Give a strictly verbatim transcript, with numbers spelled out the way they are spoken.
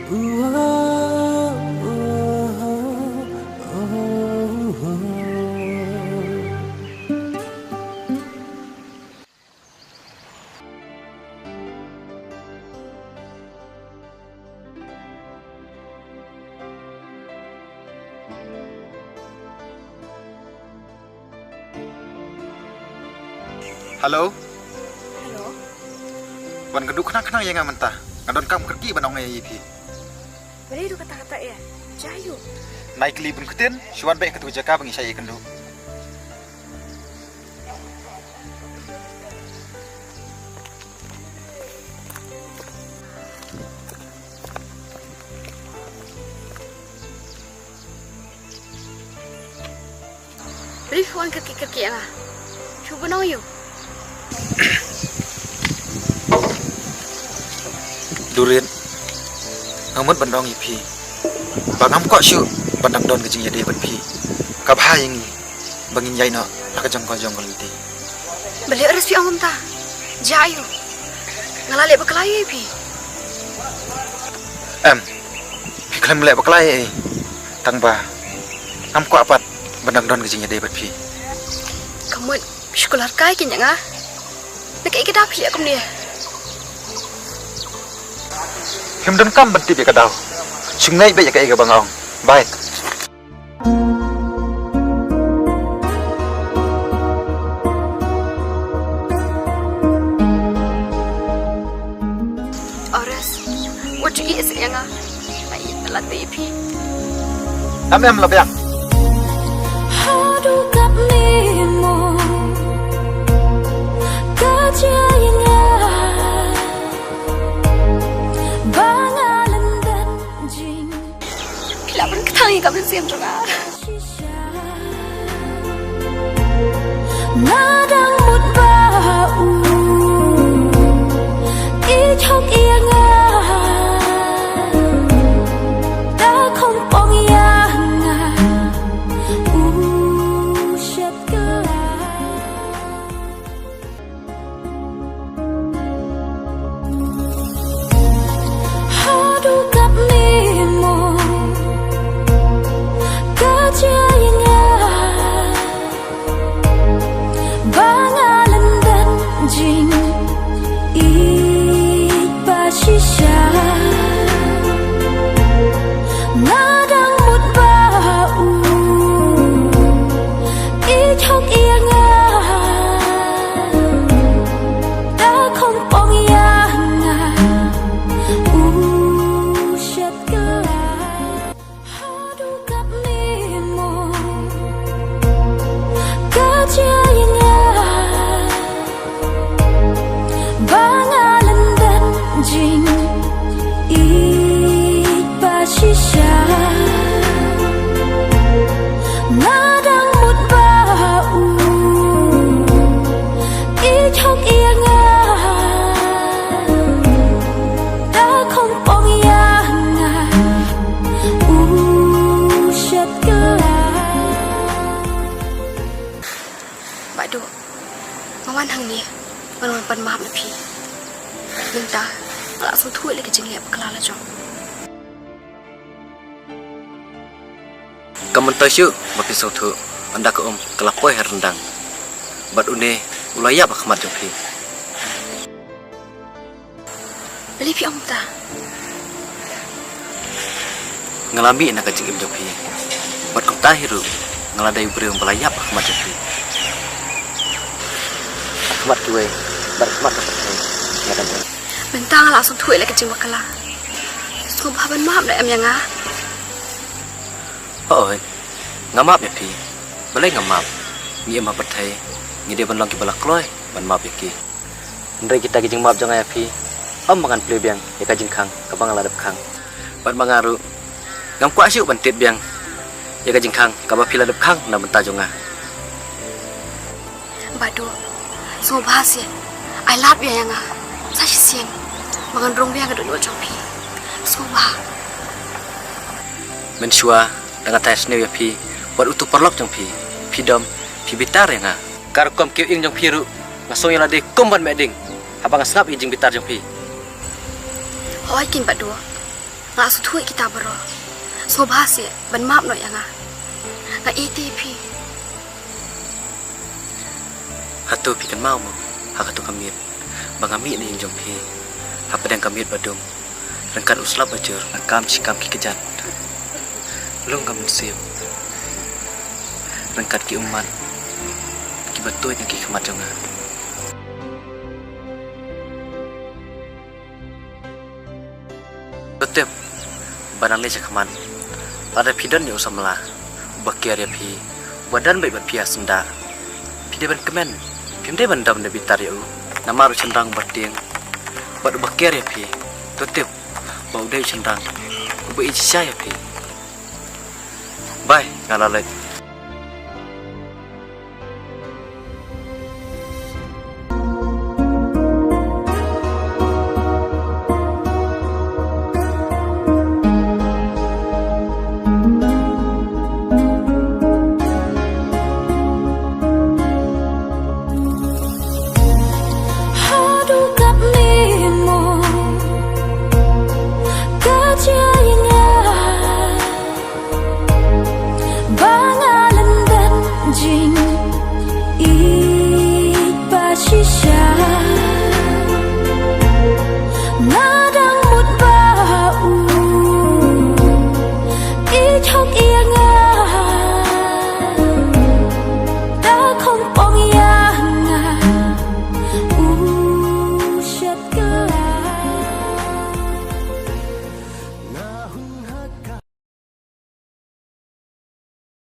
Hello. Hello. Wan kynduh khnang khnang ïa nga mynta. Nga donkam kyrkieh ban ong ïa phi. Balei ruh kata kata ïa. Jia aiu? Nai kylli bun ktien, shu wan beit ha katu ka jaka ba ngi shah ïakynduh. Balei phi wan kyrkieh kyrkieh ïa nga? Shu ban ong aiu? Durit, nga mut ban ong ïa phi ba ngam kwah shuh ban dang don ka jingïadei bad phi. Ka bha ïa ngi ba ngin ïaid noh ha ka jong ka jong ka lynti. Balei Ores phi ong kumta? Jia aiu? Nga la leh bakla ïa phi? Em, phi khlem leh bakla ïa i. Tang ba ngam kwah pat ban dang don ka jingïadei bad phi. Ka mut phi shu kular kai keiñ ïa nga. Na kaei ka daw phi ïa kumne? Phim donkam ban tip ïa ka daw. Shu ngeit beit ïa kaei kaba nga ong. Bye. Ores, wat ju ïeh seh ïa nga. Nga ïeit na lade ïa phi. Em em la biang. Haduh kap memo ka jia ïa nga ba nga lyndet jing. Phi lah ban kthang ïa ka mynsiem jong nga. Nga dang mut ba u ïeit hok ïa nga. Da khong pong ïa nga u shet kylla. Haduh kap memo ka jia ïa nga ba nga lyndet jingïeit ba shisha. Nga dang mut ba u ïeit hok ïa nga. Da khong pong ïa nga u shet kylla. Haduh kap memo ka jia ïa nga ba nga lyndet jingïeit ba shisha. Nga dang mut ba u ïeit hok ïa nga. Da khong pong ïa nga u shet kylla. Bah Duh, nga wan hangne ban wan pan map na phi. Mynta nga la sngewthuh ïa la ka jingleh bakla la jong. Kam myntoi shuh ba phi sngewthuh, ynda ka um ka la poi ha ryndang bad une u la ïap ha khmat jong phi. Balei phi ong kumta? Nga la mih na ka jingim jong phi bad kumta hi ruh nga la dei u briew ba la ïap ha khmat jong phi. Ha khmat kiwei bad ha khmat ka pyrthei nga dang em. Mynta nga la sngewthuh ïa la ka jingbakla. Sngewbha ban map da em ïa nga? Hooid, nga map ïa phi. Balei ngam map? Ngi im ha pyrthei, ngi dei ban long kiba la kloi ban map ïa ki. Hynrei kita ki jingmap jong nga ïa phi ym ba ngan plie biang ïa ka jingkhang kaba nga la dep khang. Bad ma nga ruh ngam kwah shuh ban tied biang ïa ka jingkhang kaba phi la dep khang na bynta jong nga. Bah Duh, sngewbha seh, ai lad biang ïa nga sa shisien ba ngan rung biang ka dohnud jong phi. Sngewbha. Mynshuwa da nga thait sniew ïa phi bad uto u paralok jong phi, phi dom phi bitar ïa nga. Ka rukom kiew ïing jong phi ruh nga sngew ïa lade kum ban meh ding haba nga sngap ïa ka jingbitar jong phi. Hooid keiñ Bah Duh. Nga la sngewthuh ïa kita baroh. Sngewbha seh ban map noh ïa nga. Nga ïeit ïa phi. Hato phi kynmaw mo ha kato ka miet ba nga mih na ïing jong phi hapdeng ka miet ba dum, ryngkat u slap ba jur, nga kam shi kam ki kjat. Lung ka mynsiem ryngkat ki ummat kiba tuid na ki khmat jong nga. To tip ba nang leit sha khmat, lada phi don ïa u samla uba care ïa phi, uba don beit bad phi ha syndah, phi dei ban kmen, phim dei ban dom ne bitar ïa u. Namar u shynrang uba tieng bad uba care ïa phi, to tip ba u dei u shynrang uba ïeit shisha ïa phi. Bye, nga la leit.